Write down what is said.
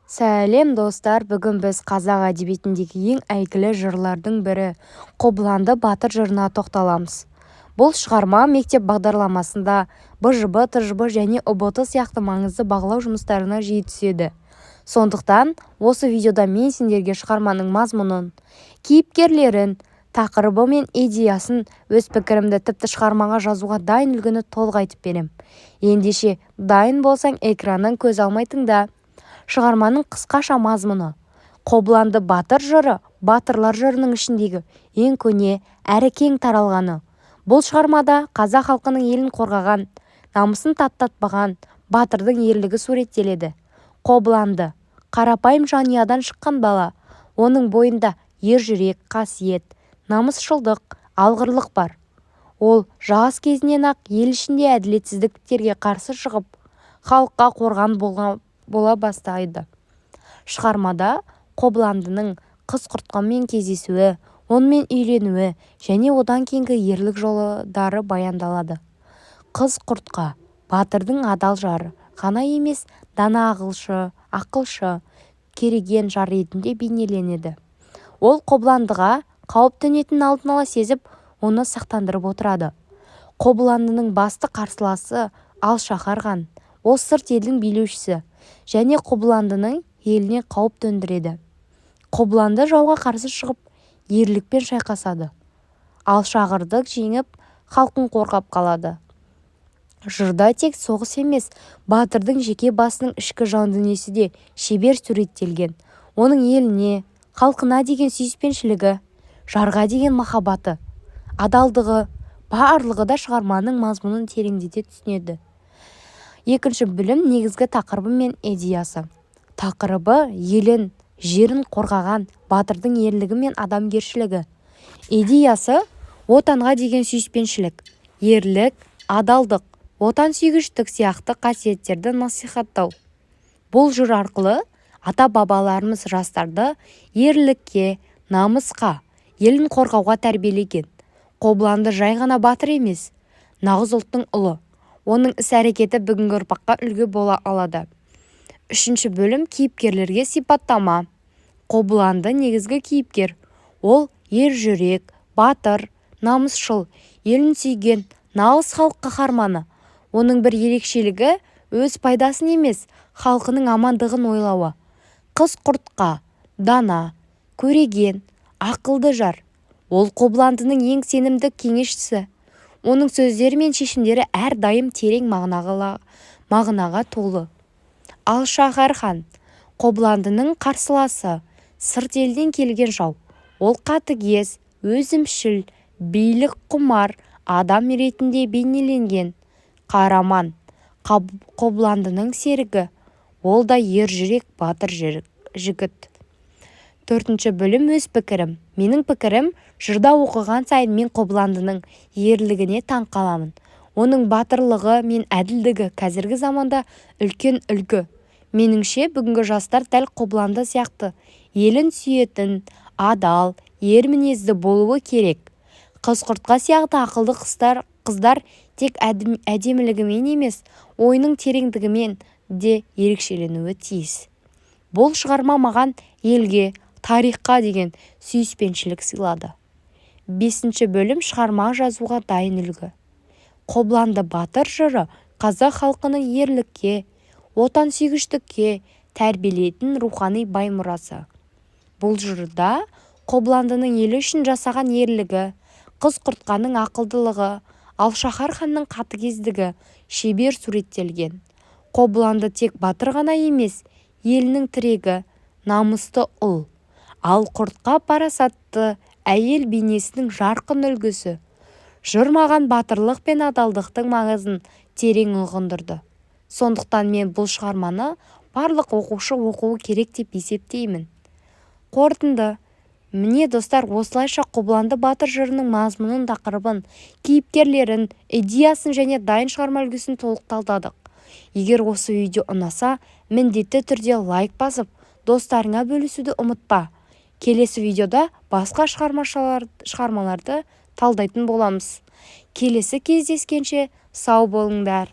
Сәлем, достар! Бүгін біз қазақ әдебиетіндегі ең әйгілі жырлардың бірі Қобыланды батыр жырына тоқталамыз. Бұл шығарма мектеп бағдарламасында БЖБ, ТЖБ және ҰБТ сияқты маңызды бағалау жұмыстарына жиі түседі. Сондықтан осы видеода мен сендерге шығарманың мазмұнын, кейіпкерлерін, тақырыбы мен идеясын, өз пікірімді, тіпті шығармаға жазуға дайын үлгіні толық айтып берем. Ендеше, дайын болсаң, экраннан көз алмай тыңда. Шығарманың қысқаша мазмұны. Қобыланды батыр жыры – батырлар жырының ішіндегі ең көне әрі кең таралғаны. Бұл шығармада қазақ халқының елін қорғаған, намысын таптатпаған батырдың ерлігі суреттеледі. Қобыланды – қарапайым жанұядан шыққан бала. Оның бойында ержүрек қасиет, намысшылдық, алғырлық бар. Ол жас кезінен-ақ ел ішінде әділетсіздіктерге қарсы шығып, халыққа қорған бола бастайды. Шығармада Қобыландының қыз Құртқамен кездесуі, онымен үйленуі және одан кейінгі ерлік жолдары баяндалады. Қыз Құртқа – батырдың адал жары ғана емес, дана ақылшы, көреген жар ретінде бейнеленеді. Ол Қобыландыға қауіп төнетінін алдын ала сезіп, оны сақтандырып отырады. Қобыландының басты қарсыласы – Алшағар хан. Ол сырт елдің билеушісі және Қобыландының еліне қауіп төндіреді. Қобыланды жауға қарсы шығып, ерлікпен шайқасады, Алшағарды жеңіп, халқын қорғап қалады. Жырда тек соғыс емес, батырдың жеке басының ішкі жан дүниесі де шебер суреттелген. Оның еліне, халқына деген сүйіспеншілігі, жарға деген махаббаты, адалдығы – барлығы да шығарманың мазмұнын тереңдете түседі. Екінші бөлім: негізгі тақырыбы мен идеясы. Тақырыбы: елін, жерін қорғаған батырдың ерлігі мен адамгершілігі. Идеясы: Отанға деген сүйіспеншілік, ерлік, адалдық, отансүйгіштік сияқты қасиеттерді насихаттау. Бұл жыр арқылы ата-бабаларымыз жастарды ерлікке, намысқа, елін қорғауға тәрбиелеген. Қобыланды жай ғана батыр емес, нағыз ұлттың ұлы. Оның іс-әрекеті бүгінгі ұрпаққа үлгі бола алады. Үшінші бөлім: кейіпкерлерге сипаттама. Қобыланды – негізгі кейіпкер. Ол ержүрек батыр, намысшыл, елін сүйген нағыз халық қаһарманы. Оның бір ерекшелігі – өз пайдасын емес, халқының амандығын ойлауы. Қыз Құртқа – дана, көреген, ақылды жар. Ол Қобыландының ең сенімді кеңесшісі. Оның сөздері мен шешімдері әрдайым терең мағынаға толы. Алшағар хан – Қобыландының қарсыласы, сырт елден келген жау. Ол қатыгез, өзімшіл, билік құмар адам ретінде бейнеленген. Қараман – Қобыландының серігі. Ол да ержүрек батыр жігіт. Төртінші бөлім: өз пікірім. Менің пікірім: жырда оқыған сайын мен Қобыландының ерлігіне таң қаламын. Оның батырлығы мен әділдігі қазіргі заманда үлкен үлгі. Меніңше, бүгінгі жастар дәл Қобыланды сияқты елін сүйетін, адал, ер мінезді болуы керек. Қыз Құртқа сияқты ақылды қыздар тек әдемілігімен емес, ойының тереңдігімен де ерекшеленуі тиіс. Бұл шығарма маған елге, тарихқа деген сүйіспеншілік сыйлады. Бесінші бөлім: шығарма жазуға дайын үлгі. Қобыланды батыр жыры – қазақ халқының ерлікке, отансүйгіштікке тәрбиелейтін рухани бай мұрасы. Бұл жырда Қобыландының елі үшін жасаған ерлігі, қыз Құртқаның ақылдылығы, Алшағар ханның қатыгездігі шебер суреттелген. Қобыланды тек батыр ғана емес, елінің тірегі, намысты ұл. Ал Құртқа – парасатты әйел бейнесінің жарқын үлгісі. Жыр маған батырлық пен адалдықтың маңызын терең ұғындырды. Сондықтан мен бұл шығарманы барлық оқушы оқуы керек деп есептеймін. Қорытынды. Міне, достар, осылайша Қобыланды батыр жырының мазмұнын, тақырыбын, кейіпкерлерін, идеясын және дайын шығарма үлгісін толық талдадық. Егер осы видео ұнаса, міндетті түрде лайк басып, достарыңа бөлісуді ұмытпа. Келесі видеода басқа шығармаларды талдайтын боламыз. Келесі кездескенше сау болыңдар!